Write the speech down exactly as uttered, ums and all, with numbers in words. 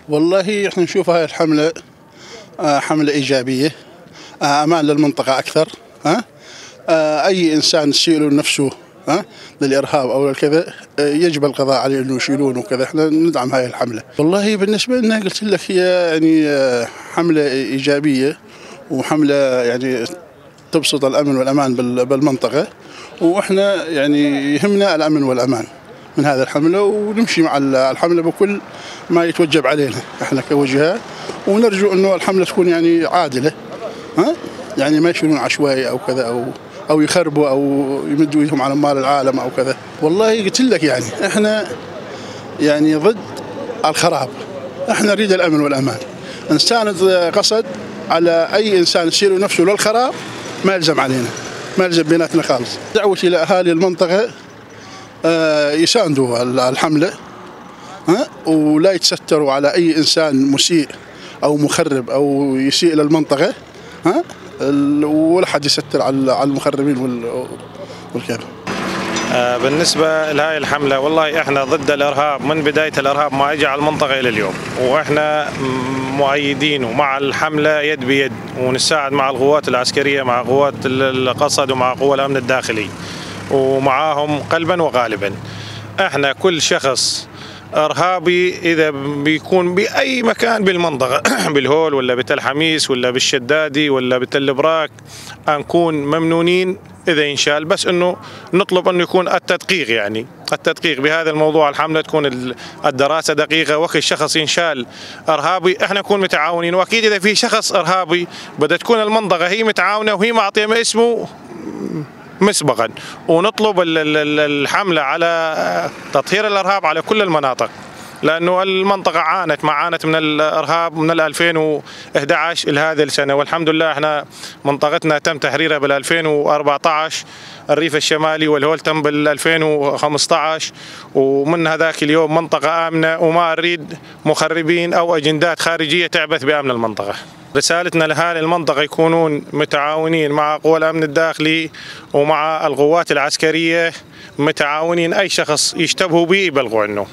والله احنا نشوف هاي الحملة، آه، حملة إيجابية، آه، أمان للمنطقة أكثر. ها؟ آه، أي إنسان يسيء له نفسه، ها، للإرهاب أو للكذا، آه، يجب القضاء عليه، إنه يشيلونه وكذا. احنا ندعم هاي الحملة. والله بالنسبة لنا قلت لك هي يعني، آه، حملة إيجابية، وحملة يعني تبسط الأمن والأمان بال-، بالمنطقة. وإحنا يعني يهمنا الأمن والأمان من هذه الحملة، ونمشي مع ال-، الحملة بكل ما يتوجب علينا إحنا كوجهة، ونرجو إنه الحملة تكون يعني عادلة، ها؟ يعني ما يشيلون عشوائي أو كذا، أو، أو يخربوا، أو يمدوا إيدهم على أموال العالم أو كذا. والله قلت لك يعني إحنا يعني ضد الخراب. احنا نريد الأمن والأمان. إنسان قصد على أي إنسان يسير نفسه للخراب ما يلزم علينا، ما يلزم بيناتنا خالص. دعوتي لأهالي المنطقة، آه، يساندوا ال-، الحملة، ها؟ ولا يتستروا على أي إنسان مسيء أو مخرب أو يسيء للمنطقة، ها؟ ال-، ولا حد يستر على ال-، على المخربين وال-، والكذا. آه، بالنسبة لهاي الحملة، والله إحنا ضد الإرهاب من بداية الإرهاب ما إجى على المنطقة إلى اليوم، وإحنا مؤيدين ومع الحملة يد بيد، ونساعد مع القوات العسكرية، مع قوات ال-، القصد، ومع قوى الأمن الداخلي، ومعاهم قلبا وقالبا. إحنا كل شخص إرهابي إذا بيكون بأي مكان بالمنطقة، بالهول ولا بتل حميس ولا بالشدادي ولا بتل براك، نكون ممنونين إذا ينشال، بس إنه نطلب إنه يكون التدقيق، يعني التدقيق بهذا الموضوع، الحملة تكون ال-، الدراسة دقيقة، وقت الشخص ينشال إرهابي إحنا نكون متعاونين. وأكيد إذا في شخص إرهابي بدها تكون المنطقة هي متعاونة وهي معطية اسمه مسبقا، ونطلب ال-، ال-، ال-، الحملة على تطهير الإرهاب على كل المناطق، لأنه المنطقة عانت، ما عانت من الإرهاب من ال ألفين وإحدعش لهذه السنة، والحمد لله إحنا منطقتنا تم تحريرها بال ألفين وأربعتعش، الريف الشمالي والهول تم بال ألفين وخمستعش، ومن هذاك اليوم منطقة آمنة، وما نريد مخربين أو أجندات خارجية تعبث بأمن المنطقة. رسالتنا لأهالي المنطقة يكونون متعاونين مع قوى الأمن الداخلي ومع القوات العسكرية، متعاونين، أي شخص يشتبهوا بيه يبلغوا عنه.